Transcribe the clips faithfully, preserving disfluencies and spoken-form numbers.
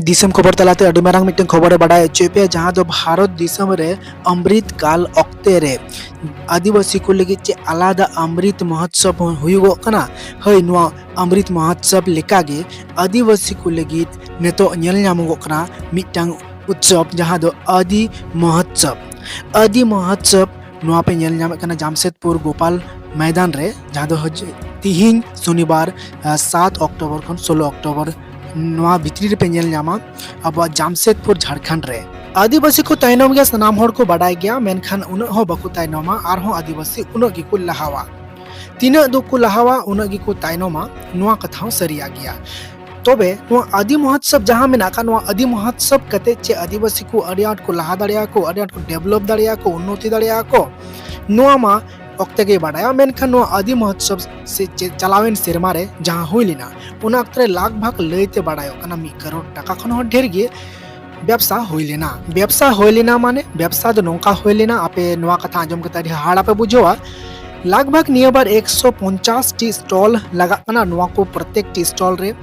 ᱫᱤᱥᱚᱢ ᱠᱷᱚᱵᱚᱨ ᱛᱟᱞᱟᱛᱮ ᱟᱹᱰᱤ ᱢᱟᱨᱟᱝ ᱢᱤᱫᱴᱟᱝ ᱠᱷᱚᱵᱚᱨᱮ ᱵᱟᱰᱟᱭ ᱦᱚᱪᱚᱭᱮᱫ ᱯᱮᱭᱟ, ᱡᱟᱦᱟᱸ ᱫᱚ ᱵᱷᱟᱨᱚᱛ ᱫᱤᱥᱚᱢ ᱨᱮ ᱟᱢᱨᱤᱛ ᱠᱟᱞ ᱚᱠᱛᱮ ᱨᱮ ᱟᱹᱫᱤᱵᱟᱹᱥᱤ ᱠᱚ ᱞᱟᱹᱜᱤᱫ ᱪᱮᱫ ᱟᱞᱟᱫᱟ ᱟᱢᱨᱤᱛ ᱢᱚᱦᱳᱛᱥᱚᱵ ᱦᱩᱭᱩᱜᱚᱜ ᱠᱟᱱᱟ᱾ ᱦᱳᱭ, ᱱᱚᱣᱟ ᱟᱢᱨᱤᱛ ᱢᱚᱦᱳᱛᱥᱚᱵ ᱞᱮᱠᱟᱜᱮ ᱟᱹᱫᱤᱵᱟᱹᱥᱤ ᱠᱚ ᱞᱟᱹᱜᱤᱫ ᱱᱤᱛᱚᱜ ᱧᱮᱞ ᱧᱟᱢᱚᱜᱚᱜ ᱠᱟᱱᱟ ᱢᱤᱫᱴᱟᱝ ᱩᱛᱥᱚᱵ, ᱡᱟᱦᱟᱸ ᱫᱚ ᱟᱹᱫᱤ ᱢᱚᱦᱳᱛᱥᱚᱵ᱾ ᱟᱹᱫᱤ ᱢᱚᱦᱳᱛᱥᱚᱵ ᱱᱚᱣᱟ ᱯᱮ ᱧᱮᱞ ᱧᱟᱢᱮᱫ ᱠᱟᱱᱟ ᱡᱟᱢᱥᱮᱫᱽᱯᱩᱨ ᱜᱳᱯᱟᱞ ᱢᱚᱭᱫᱟᱱ ᱨᱮ, ᱡᱟᱦᱟᱸ ᱫᱚ ᱦᱤᱡᱩᱜ ᱛᱤᱦᱤᱧ ᱥᱚᱱᱤᱵᱟᱨ, ᱟᱸ, ᱥᱟᱛ ᱚᱠᱴᱳᱵᱚᱨ ᱠᱷᱚᱱ ᱥᱳᱞᱳ ᱚᱠᱴᱳᱵᱚᱨ ᱱᱚᱣᱟ ᱵᱷᱤᱛᱨᱤ ᱨᱮᱯᱮ ᱧᱮᱞ ᱧᱟᱢᱟ ᱟᱵᱚᱣᱟᱜ ᱡᱟᱢᱥᱮᱫᱽᱯᱩᱨ, ᱡᱷᱟᱲᱠᱷᱚᱸᱰ ᱨᱮ᱾ ᱟᱹᱫᱤᱵᱟᱹᱥᱤ ᱠᱚ ᱛᱟᱭᱱᱚᱢ ᱜᱮᱭᱟ, ᱥᱟᱱᱟᱢ ᱦᱚᱲ ᱠᱚ ᱵᱟᱰᱟᱭ ᱜᱮᱭᱟ, ᱢᱮᱱᱠᱷᱟᱱ ᱩᱱᱟᱹᱜ ᱦᱚᱸ ᱵᱟᱠᱚ ᱛᱟᱭᱱᱚᱢᱟ, ᱟᱨᱦᱚᱸ ᱟᱹᱫᱤᱵᱟᱹᱥᱤ ᱩᱱᱟᱹᱜ ᱜᱮᱠᱚ ᱞᱟᱦᱟᱣᱟ᱾ ᱛᱤᱱᱟᱹᱜ ᱫᱚᱠᱚ ᱞᱟᱦᱟᱣᱟ, ᱩᱱᱟᱹᱜ ᱜᱮᱠᱚ ᱛᱟᱭᱱᱚᱢᱟ, ᱱᱚᱣᱟ ᱠᱟᱛᱷᱟ ᱦᱚᱸ ᱥᱟᱹᱨᱤᱭᱟᱜ ᱜᱮᱭᱟ᱾ ᱛᱚᱵᱮ ᱱᱚᱣᱟ ᱟᱹᱫᱤ ᱢᱚᱦᱳᱛᱥᱚᱵ ᱡᱟᱦᱟᱸ ᱢᱮᱱᱟᱜ ᱟᱠᱟᱫ, ᱱᱚᱣᱟ ᱟᱹᱫᱤ ᱢᱚᱦᱳᱛᱥᱚᱵ ᱠᱟᱛᱮ ᱪᱮᱫ ᱟᱹᱫᱤᱵᱟᱹᱥᱤ ᱠᱚ ᱟᱹᱰᱤ ᱟᱸᱴ ᱠᱚ ᱞᱟᱦᱟ ᱫᱟᱲᱮᱭᱟᱜᱼᱟ ᱠᱚ, ᱟᱹᱰᱤ ᱟᱸᱴ ᱠᱚ ᱰᱮᱵᱷᱞᱚᱯ ᱫᱟᱲᱮᱭᱟᱜᱼᱟ ᱠᱚ, ᱩᱱᱱᱚᱛᱤ ᱫᱟᱲᱮᱭᱟᱜᱼᱟ ᱠᱚ, ᱱᱚᱣᱟ ᱢᱟ ᱚᱠᱛᱮ ᱜᱮᱭ ᱵᱟᱰᱟᱭᱟ᱾ ᱢᱮᱱᱠᱷᱟᱱ ᱱᱚᱣᱟ ᱟᱹᱫᱤ ᱢᱚᱦᱳᱛᱥᱚᱵ ᱥᱮ ᱪᱮᱫ ᱪᱟᱞᱟᱣᱮᱱ ᱥᱮᱨᱢᱟ ᱨᱮ ᱡᱟᱦᱟᱸ ᱦᱩᱭ ᱞᱮᱱᱟ, ᱚᱱᱟ ᱚᱠᱛᱮ ᱨᱮ ᱞᱟᱜᱽ ᱵᱷᱟᱜᱽ ᱞᱟᱹᱭᱛᱮ ᱵᱟᱰᱟᱭᱚᱜ ᱠᱟᱱᱟ ᱢᱤᱫ ᱠᱟᱨᱳᱲ ᱴᱟᱠᱟ ᱠᱷᱚᱱ ᱦᱚᱸ ᱰᱷᱮᱨ ᱜᱮ ᱵᱮᱵᱥᱟ ᱦᱩᱭ ᱞᱮᱱᱟ᱾ ᱵᱮᱵᱥᱟ ᱦᱩᱭ ᱞᱮᱱᱟ ᱢᱟᱱᱮ, ᱵᱮᱵᱥᱟ ᱫᱚ ᱱᱚᱝᱠᱟ ᱦᱩᱭ ᱞᱮᱱᱟ, ᱟᱯᱮ ᱱᱚᱣᱟ ᱠᱟᱛᱷᱟ ᱟᱸᱡᱚᱢ ᱠᱟᱛᱮ ᱟᱹᱰᱤ ᱦᱟᱦᱟᱲᱟ ᱯᱮ ᱵᱩᱡᱷᱟᱹᱣᱟ᱾ ᱞᱟᱜᱽ ᱵᱷᱟᱜᱽ ᱱᱤᱭᱟᱹ ᱵᱟᱨ ᱮᱠᱥᱚ ᱯᱚᱧᱪᱟᱥ ᱴᱤ ᱥᱴᱚᱞ ᱞᱟᱜᱟᱜ ᱠᱟᱱᱟ᱾ ᱱᱚᱣᱟ ᱠᱚ ᱯᱨᱚᱛᱮᱠ ᱴᱤ ᱥᱴᱚᱞ ᱨᱮ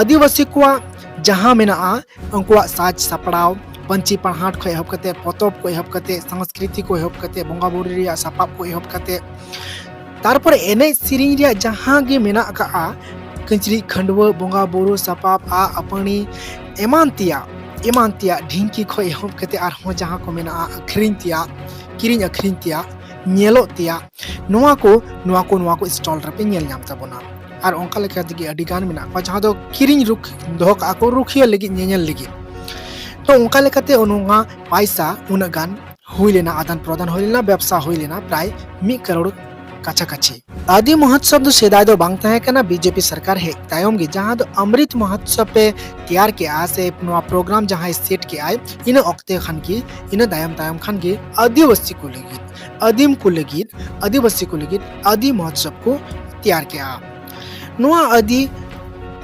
ᱟᱹᱫᱤᱵᱟᱹᱥᱤ ᱠᱚᱣᱟᱜ ᱡᱟᱦᱟᱸ ᱢᱮᱱᱟᱜᱼᱟ, ᱩᱱᱠᱩᱣᱟᱜ ᱥᱟᱡᱽ ᱥᱟᱯᱲᱟᱣ, ᱯᱟᱹᱧᱪᱤ ᱯᱟᱲᱦᱟᱴ ᱠᱷᱚᱱ ᱮᱦᱚᱵ ᱠᱟᱛᱮ, ᱯᱚᱛᱚᱵ ᱠᱚ ᱮᱦᱚᱵ ᱠᱟᱛᱮ, ᱥᱚᱝᱥᱠᱨᱤᱛᱤ ᱠᱚ ᱮᱦᱚᱵ ᱠᱟᱛᱮ, ᱵᱚᱸᱜᱟ ᱵᱩᱨᱩ ᱨᱮᱭᱟᱜ ᱥᱟᱯᱟᱵ ᱠᱚ ᱮᱦᱚᱵ ᱠᱟᱛᱮ, ᱛᱟᱨᱯᱚᱨᱮ ᱮᱱᱮᱡ ᱥᱮᱨᱮᱧ ᱨᱮᱭᱟᱜ ᱡᱟᱦᱟᱸ ᱜᱮ ᱢᱮᱱᱟᱜ ᱟᱠᱟᱜᱼᱟ, ᱠᱤᱪᱨᱤᱡ ᱠᱷᱟᱹᱰᱣᱟᱹ, ᱵᱚᱸᱜᱟ ᱵᱩᱨᱩ ᱥᱟᱯᱟᱵ, ᱟᱜ ᱟᱹᱯᱟᱹᱲᱤ, ᱮᱢᱟᱱ ᱛᱮᱭᱟᱜ, ᱮᱢᱟᱱ ᱛᱮᱭᱟᱜ, ᱰᱷᱤᱝᱠᱤ ᱠᱷᱚᱱ ᱮᱦᱚᱵ ᱠᱟᱛᱮ ᱟᱨᱦᱚᱸ ᱡᱟᱦᱟᱸ ᱠᱚ ᱢᱮᱱᱟᱜᱼᱟ, ᱟᱹᱠᱷᱨᱤᱧ ᱛᱮᱭᱟᱜ, ᱠᱤᱨᱤᱧ ᱟᱹᱠᱷᱨᱤᱧ ᱛᱮᱭᱟᱜ, ᱧᱮᱞᱚᱜ ᱛᱮᱭᱟᱜ, ᱱᱚᱣᱟ ᱠᱚ, ᱱᱚᱣᱟ ᱠᱚ, ᱱᱚᱣᱟ ᱠᱚ ᱥᱴᱚᱞ ᱨᱮᱯᱮ ᱧᱮᱞ ᱧᱟᱢ ᱛᱟᱵᱚᱱᱟ᱾ ᱟᱨ ᱚᱱᱠᱟ ᱞᱮᱠᱟ ᱛᱮᱜᱮ ᱟᱹᱰᱤ ᱜᱟᱱ ᱢᱮᱱᱟᱜ ᱠᱚᱣᱟ, ᱡᱟᱦᱟᱸ ᱫᱚ ᱠᱤᱨᱤᱧ ᱨᱩᱠ-, ᱫᱚᱦᱚ ᱠᱟᱜᱼᱟ ᱠᱚ ᱨᱩᱠᱷᱤᱭᱟᱹ ᱞᱟᱹᱜᱤᱫ, ᱧᱮᱧᱮᱞ ᱞᱟᱹᱜᱤᱫ᱾ ᱛᱚ, ᱚᱱᱠᱟ ᱞᱮᱠᱟᱛᱮ ᱱᱚᱣᱟ ᱯᱟᱭᱥᱟ ᱩᱱᱟᱹᱜ ᱜᱟᱱ ᱦᱩᱭ ᱞᱮᱱᱟ, ᱟᱫᱟᱱ ᱯᱨᱚᱫᱟᱱ ᱦᱩᱭ ᱞᱮᱱᱟ, ᱵᱮᱵᱥᱟ ᱦᱩᱭ ᱞᱮᱱᱟ ᱯᱨᱟᱭ ᱢᱤᱫ ᱠᱟᱨᱳᱲ ᱠᱟᱪᱷᱟ ᱠᱟᱪᱷᱤ᱾ ᱟᱹᱫᱤ ᱢᱚᱦᱳᱛᱥᱚᱵ ᱫᱚ ᱥᱮᱫᱟᱭ ᱫᱚ ᱵᱟᱝ ᱛᱟᱦᱮᱸ ᱠᱟᱱᱟ, ᱵᱤᱡᱮᱯᱤ ᱥᱚᱨᱠᱟᱨ ᱦᱮᱡ ᱛᱟᱭᱚᱢ ᱜᱮ, ᱡᱟᱦᱟᱸ ᱫᱚ ᱟᱢᱨᱤᱛ ᱢᱚᱦᱳᱛᱥᱚᱵ ᱯᱮ ᱛᱮᱭᱟᱨ ᱠᱮᱜᱼᱟ, ᱥᱮ ᱱᱚᱣᱟ ᱯᱨᱳᱜᱨᱟᱢ ᱡᱟᱦᱟᱸᱭ ᱥᱮᱴ ᱠᱮᱜᱼᱟᱭ, ᱤᱱᱟᱹ ᱚᱠᱛᱮ ᱠᱷᱟᱱ ᱜᱮ, ᱤᱱᱟᱹ ᱛᱟᱭᱚᱢ ᱛᱟᱭᱚᱢ ᱠᱷᱟᱱ ᱜᱮ ᱟᱹᱫᱤᱵᱟᱹᱥᱤ ᱠᱚ ᱞᱟᱹᱜᱤᱫ, ᱟᱹᱫᱤᱢ ᱠᱚ ᱞᱟᱹᱜᱤᱫ, ᱟᱹᱫᱤᱵᱟᱹᱥᱤ ᱠᱚ ᱞᱟᱹᱜᱤᱫ ᱟᱹᱫᱤ ᱢᱚᱦᱳᱛᱥᱚᱵ ᱠᱚ ᱛᱮᱭᱟᱨ ᱠᱮᱜᱼᱟ᱾ ᱱᱚᱣᱟ ᱟᱹᱫᱤ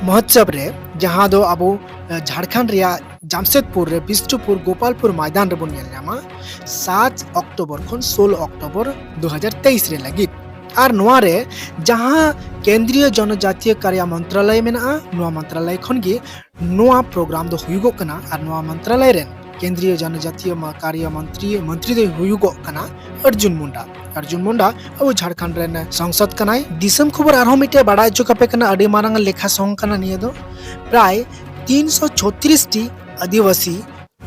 ᱢᱚᱦᱳᱛᱥᱚᱵ ᱨᱮ, ᱡᱟᱦᱟᱸ ᱫᱚ ᱟᱵᱚ, ᱮ, ᱡᱷᱟᱲᱠᱷᱚᱸᱰ ᱨᱮᱭᱟᱜ ᱡᱟᱢᱥᱮᱫᱽᱯᱩᱨ ᱨᱮ ᱵᱤᱥᱱᱩᱯᱩᱨ ᱜᱳᱯᱟᱞᱯᱩᱨ ᱢᱚᱭᱫᱟᱱ ᱨᱮᱵᱚᱱ ᱧᱮᱞ ᱧᱟᱢᱟ, ᱥᱟᱛ ᱚᱠᱴᱳᱵᱚᱨ ᱠᱷᱚᱱ ᱥᱳᱞᱳ ᱚᱠᱴᱳᱵᱚᱨ ᱫᱩ ᱦᱟᱡᱟᱨ ᱛᱮᱭᱤᱥ ᱨᱮ ᱞᱟᱹᱜᱤᱫ᱾ ᱟᱨ ᱱᱚᱣᱟ ᱨᱮ ᱡᱟᱦᱟᱸ ᱠᱮᱱᱫᱨᱤᱭᱚ ᱡᱚᱱᱚᱡᱟᱛᱤᱭᱚ ᱠᱟᱨᱭᱟ ᱢᱚᱱᱛᱨᱟᱞᱚᱭ ᱢᱮᱱᱟᱜᱼᱟ, ᱱᱚᱣᱟ ᱢᱚᱱᱛᱨᱟᱞᱚᱭ ᱠᱷᱚᱱ ᱜᱮ ᱱᱚᱣᱟ ᱯᱨᱳᱜᱨᱟᱢ ᱫᱚ ᱦᱩᱭᱩᱜᱚᱜ ᱠᱟᱱᱟ᱾ ᱟᱨ ᱱᱚᱣᱟ ᱢᱚᱱᱛᱨᱟᱞᱚᱭ ᱨᱮᱱ ᱠᱮᱱᱫᱨᱤᱭᱚ ᱡᱚᱱᱚᱡᱟᱛᱤᱭᱚ ᱢᱟ-, ᱠᱟᱨᱭᱚ ᱢᱚᱱᱛᱨᱤ, ᱢᱚᱱᱛᱨᱤ ᱫᱚᱭ ᱦᱩᱭᱩᱜᱚᱜ ᱠᱟᱱᱟ ᱚᱨᱡᱩᱱ ᱢᱩᱱᱰᱟ᱾ ᱚᱨᱡᱩᱱ ᱢᱩᱱᱰᱟ ᱟᱵᱚ ᱡᱷᱟᱲᱠᱷᱚᱸᱰ ᱨᱮᱱ ᱥᱚᱝᱥᱚᱫ ᱠᱟᱱᱟᱭ᱾ ᱫᱤᱥᱚᱢ ᱠᱷᱚᱵᱚᱨ ᱟᱨᱦᱚᱸ ᱢᱤᱫᱴᱮᱡ ᱵᱟᱲᱟᱭ ᱦᱚᱪᱚ ᱠᱟᱯᱮ ᱠᱟᱱᱟ, ᱟᱹᱰᱤ ᱢᱟᱨᱟᱝ ᱞᱮᱠᱷᱟ ᱥᱚᱝ ᱠᱟᱱᱟ ᱱᱤᱭᱟᱹ ᱫᱚ᱾ ᱯᱨᱟᱭ ᱛᱤᱱᱥᱚ ᱪᱷᱚᱛᱨᱤᱥ ᱴᱤ ᱟᱹᱫᱤᱵᱟᱹᱥᱤ,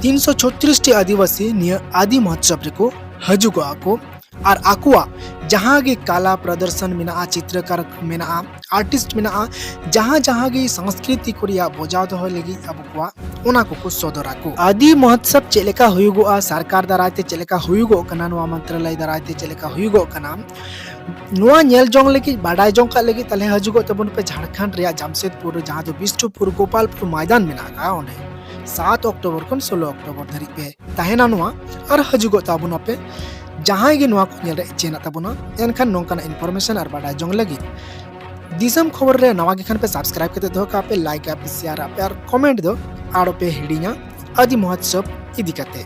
ᱛᱤᱱᱥᱚ ᱪᱷᱚᱛᱨᱤᱥ ᱴᱤ ᱟᱹᱫᱤᱵᱟᱹᱥᱤ ᱱᱤᱭᱟᱹ ᱟᱫᱤ ᱢᱚᱦᱳᱛᱥᱚᱵ ᱨᱮᱠᱚ ᱦᱤᱡᱩᱜᱚᱜᱼᱟ ᱠᱚ᱾ ᱟᱨ ᱟᱠᱚᱣᱟᱜ ᱡᱟᱦᱟᱸ ᱜᱮ ᱠᱟᱞᱟ ᱯᱨᱚᱫᱚᱨᱥᱚᱱ ᱢᱮᱱᱟᱜᱼᱟ, ᱪᱤᱛᱨᱚᱠᱟᱨ ᱢᱮᱱᱟᱜᱼᱟ, ᱟᱨᱴᱤᱥᱴ ᱢᱮᱱᱟᱜᱼᱟ, ᱡᱟᱦᱟᱸ ᱡᱟᱦᱟᱸ ᱜᱮ ᱥᱚᱝᱥᱠᱨᱤᱛᱤ ᱠᱚ ᱨᱮᱭᱟᱜ ᱵᱚᱡᱟᱣ ᱫᱚᱦᱚ ᱞᱟᱹᱜᱤᱫ ᱟᱵᱚ ᱠᱚᱣᱟᱜ ᱚᱱᱟ ᱠᱚᱠᱚ ᱥᱚᱫᱚᱨᱟ ᱠᱚ᱾ ᱟᱫᱤ ᱢᱚᱦᱳᱛᱥᱚᱵ ᱪᱮᱫ ᱞᱮᱠᱟ ᱦᱩᱭᱩᱜᱚᱜᱼᱟ, ᱥᱚᱨᱠᱟᱨ ᱫᱟᱨᱟᱭ ᱛᱮ ᱪᱮᱫ ᱞᱮᱠᱟ ᱦᱩᱭᱩᱜᱚᱜ ᱠᱟᱱᱟ, ᱱᱚᱣᱟ ᱢᱚᱱᱛᱨᱟᱞᱚᱭ ᱫᱟᱨᱟᱭ ᱛᱮ ᱪᱮᱫ ᱞᱮᱠᱟ ᱦᱩᱭᱩᱜᱚᱜ ᱠᱟᱱᱟ, ᱱᱚᱣᱟ ᱧᱮᱞ ᱡᱚᱝ ᱞᱟᱹᱜᱤᱫ, ᱵᱟᱰᱟᱭ ᱡᱚᱝ ᱠᱟᱜ ᱞᱟᱹᱜᱤᱫ, ᱛᱟᱦᱞᱮ ᱦᱤᱡᱩᱜᱚᱜ ᱛᱟᱵᱚᱱ ᱯᱮ ᱡᱷᱟᱲᱠᱷᱚᱸᱰ ᱨᱮᱭᱟᱜ ᱡᱟᱢᱥᱮᱫᱽᱯᱩᱨ ᱨᱮ, ᱡᱟᱦᱟᱸ ᱫᱚ ᱵᱤᱥᱱᱩᱯᱩᱨ ᱜᱳᱯᱟᱞᱯᱩᱨ ᱢᱚᱭᱫᱟᱱ ᱢᱮᱱᱟᱜ ᱟᱠᱟᱫᱼᱟ, ᱚᱸᱰᱮ ᱥᱟᱛ ᱚᱠᱴᱳᱵᱚᱨ ᱠᱷᱚᱱ ᱥᱳᱞᱳ ᱚᱠᱴᱳᱵᱚᱨ ᱫᱷᱟᱹᱨᱤᱡ ᱯᱮ ᱛᱟᱦᱮᱱᱟ ᱱᱚᱣᱟ, ᱟᱨ ᱦᱤᱡᱩᱜᱚᱜ ᱛᱟᱵᱚᱱ ᱟᱯᱮ᱾ ᱡᱟᱦᱟᱸᱭ ᱜᱮ ᱱᱚᱣᱟ ᱠᱚ ᱧᱮᱞ ᱨᱮ ᱤᱪᱪᱷᱟᱹ ᱦᱮᱱᱟᱜ ᱛᱟᱵᱚᱱᱟ, ᱮᱱᱠᱷᱟᱱ ᱱᱚᱝᱠᱟᱱᱟᱜ ᱤᱱᱯᱷᱚᱨᱢᱮᱥᱚᱱ ᱟᱨ ᱵᱟᱰᱟᱭ ᱡᱚᱝ ᱞᱟᱹᱜᱤᱫ ᱫᱤᱥᱚᱢ ᱠᱷᱚᱵᱚᱨ ᱨᱮ ᱱᱟᱣᱟ ᱜᱮ ᱠᱷᱟᱱ ᱯᱮ ᱥᱟᱵᱥᱠᱨᱟᱭᱤᱵ ᱠᱟᱛᱮ ᱫᱚᱦᱚ ᱠᱟᱜ ᱯᱮ, ᱞᱟᱭᱤᱠ ᱟᱯᱮ, ᱥᱮᱭᱟᱨ ᱟᱯᱮ ᱟᱨ ᱠᱚᱢᱮᱱᱴ ᱫᱚ ᱟᱞᱚ ᱯᱮ ᱦᱤᱲᱤᱧᱟ ᱟᱫᱤ ᱢᱚᱦᱳᱛᱥᱚᱵ ᱤᱫᱤ ᱠᱟᱛᱮ᱾